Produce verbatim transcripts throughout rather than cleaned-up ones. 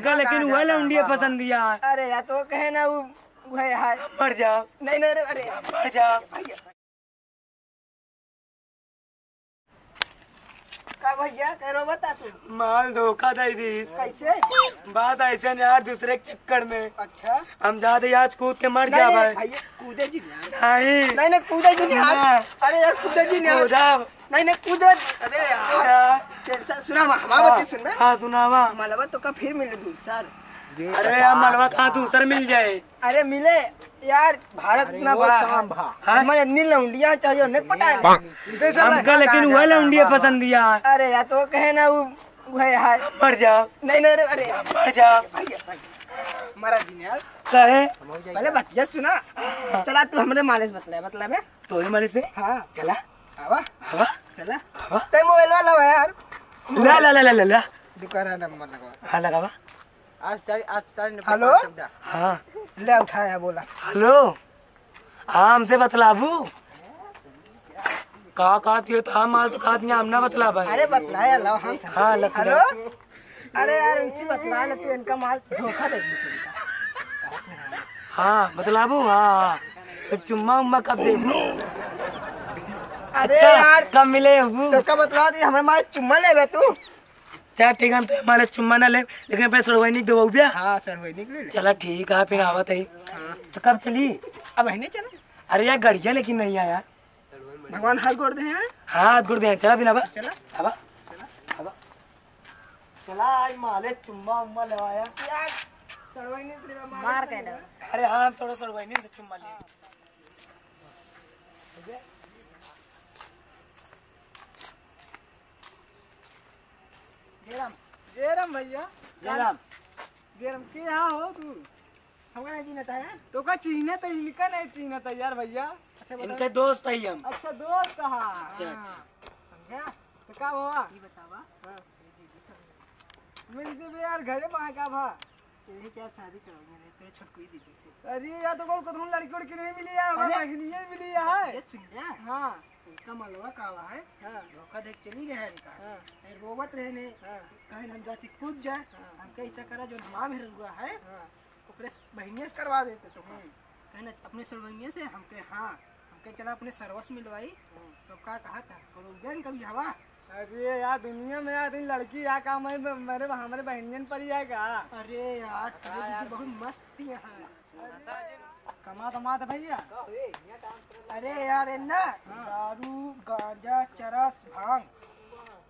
का, लेकिन का, वह का, लौंडिया का, पसंद दिया है। अरे यार, तो कहे ना, वो, वो है, है। मर जा। नहीं, नहीं, अरे, अरे। मर जा। भैया। का भैया, कह रहा बता तू? माल धोखा दे दीस। कैसे? बात ऐसे न यार, दूसरे के चक्कर में। अच्छा। हम जाते आज कूद के मर नहीं, जा नहीं, भाई। भैया, कूदे जी नहीं यार। नहीं। नहीं, नहीं, कूदे जी नहीं यार। ना। अरे यार, कूदे जी नहीं यार। कूदा। नहीं, नहीं, कूदे। अरे यार। यार। टेंशन, सुना, हमारा हाँ, बात सुन ना। हाँ, सुनावा। मलबा तो का फिर मिले दूसर। अरे यार, मलबा कहाँ दूसर मिल जाए? अरे मिले यार, भारत अरे इतना वो बड़ा है। सांभा। हाँ? हमारे इतनी लौंडियाँ चाहिए, उन्हें पटा ले। हमका लेकिन वह लौंडिया पसंद दिया है। अरे यार, तो कहे ना वो, वो है, है। मर जा। नहीं, नहीं, अरे, अरे। मर जा। भैया, भैया, मरा जी ने यार। कहे? पहले बतिया सुना। चला, तू हमरे मालिक से बतला, बतला बे। तोरे मालिक से? हाँ। चला। आवा। आवा। चला। आवा। ते मोबाइल वाला है यार। ला, ला, ला, ला, ला, ला। दुकान है, नंबर लगा। हाँ, लगावा। आज तारी, आज तारी ने हेलो? पकड़ सकता। हाँ। ले उठाया, बोला। हेलो, हाँ, हमसे बतलाबू? का, का दियो तो हम माल तो का दिया, हम ना बतलाबा। अरे बतलाया, लाओ, हम समझ। हाँ, लख हेलो? दो। अरे यार, इनसे बतला ले तू, इनका माल धोखा दे दी इनका। हाँ, बतलाबू? हाँ, हाँ। तो चुम्मा उम्मा कब देबू? अरे अच्छा, यार, कब मिले हबू? तो का बतला दी, हमारे माल चुम्मा लेबे तू? चल ठीक है, हम तो हमारे चुम्मा ना ले, लेकिन अपने सड़वैनी के देबू बिया। हाँ, सड़वैनी के ले ले। चला ठीक है, फिर आवत है। हाँ। तो कब चली? अब है नहीं चला। अरे यार, गड़िया लेकिन नहीं आया। भगवान हाथ गोड़ दे हैं। हाँ, हाथ गोड़ दे हैं। चला बिना बा। चला। हवा। हवा। चला, आज माले चुम्मा उम्मा लेवाया। यार, सड़वैनी से लेवा, मार मार के के ना। अरे हाँ, हम थोड़ा सड़वैनी से चुम्मा ले। जय राम। जय राम भैया। जय राम। जय राम। के यहाँ हो तू? हमका नहीं चिन्हत है यार। तो का चिन्हत है, इनका नहीं चिन्हत है यार भैया। अच्छा, बताओ। इनके दोस्त है हम। अच्छा, दोस्त है। अच्छा, अच्छा। समझा? तो का हुआ? ये बतावा। हाँ। मिलते भी यार, घरे में का भा? तेरे क्या शादी करोगे रे, तेरे छोटकुई दीदी से? अरे यार, तो कौन कतहूँ लड़की उड़की नहीं मिली यार, हमारे अरे! बहनिये मिली है। ये सुन ले। हाँ। उनका मलवा का हुआ है? हाँ। धोखा देख चली गए हैं इनका। हाँ। ये रोवत रहे ने। हाँ। कहीं हम जाती कूद जाए, हाँ। हमके ऐसा करा जो माँ मेरे हुआ है। हाँ। ओकरे स-, बहिनिया से करवा देते तो का? हम्म। कहे ना, अपने सड़वइये से हमके, हाँ, हमके चला अपने सरवा से मिलवाई। हम्म। तो का कहा था? करो बेन कभी हवा। अरे यार, दुनिया में यार, इतनी लड़की या काम है, म-, मेरे, हमारे बहनियन पर ही है का? अरे यार, तेरे दीदी बहुत मस्त थी यहाँ। अरे, कमा तो मात भैया। अरे यार, ए ना, हाँ। दारू, गांजा, चरस, भांग,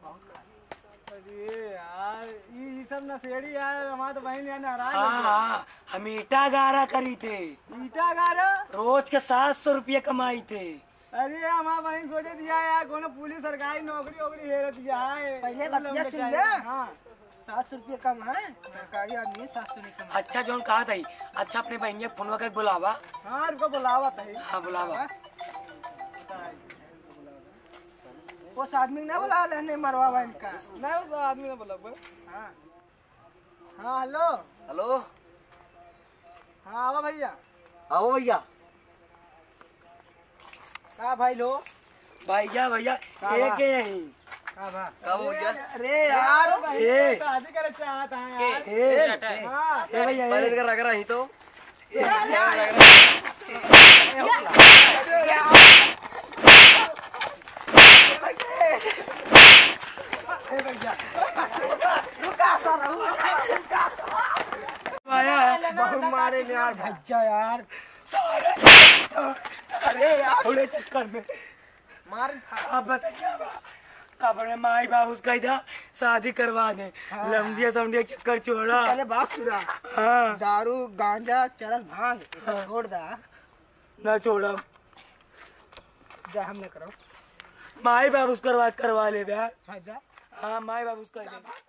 बहुत खाई। अरे यार, ई, ई सब नशेड़ी यार, हमार तो बहिन यार नाराज हो हाँ, गया। हाँ, हम ईटा गारा करी थे। ईटा गारा? रोज के सात सौ रुपया कमाई थे। अरे, हमार बहिन सोचे दिया यार, कोनो पुलिस सरकारी नौकरी वोकरी हेरत दिया है। पहले बतिया सुन ले। हाँ। सात सौ रुपया कम है, सरकारी आदमी है, सात सौ नहीं कम। अच्छा, जौन कहा था, अच्छा, अपने बहिनिया फोनवा करके बुलावा। हाँ, रुको, बुलावा था। हाँ, बुलावा। उस आदमी ने ना बुला लेने मरवा बहन का। नहीं, उस आदमी ने बुला, बोल। हाँ। हाँ, हेलो। हेलो। हाँ, आवा भैया। आओ भैया। का भाई लो? भैया, भैया, का एक बा? यही। का बा? का हो गया? अरे यार, ए। शादी करे चाहत है यार। ए। हाँ। ए भैया, पहले ए। इनका रगड़ा ही तो। आया है। बहुत मारे ने यार, भज्जा यार। सारे, अरे यार, थोड़े चक्कर में। मार। अब बता क्या बा? अपने माई बाबू से कह दा, शादी करवा दे। हाँ। लौंडिया सौंडिया चक्कर छोड़ा। पहले बात सुना। हाँ। दारू, गांजा, चरस, भांग, ये सब हाँ। छोड़ दा। ना छोड़ा। जा, हम ना करो। माई बाबू से करवा, करवा ले बे। हाँ, जा। हाँ, माई बाबू से कह दे।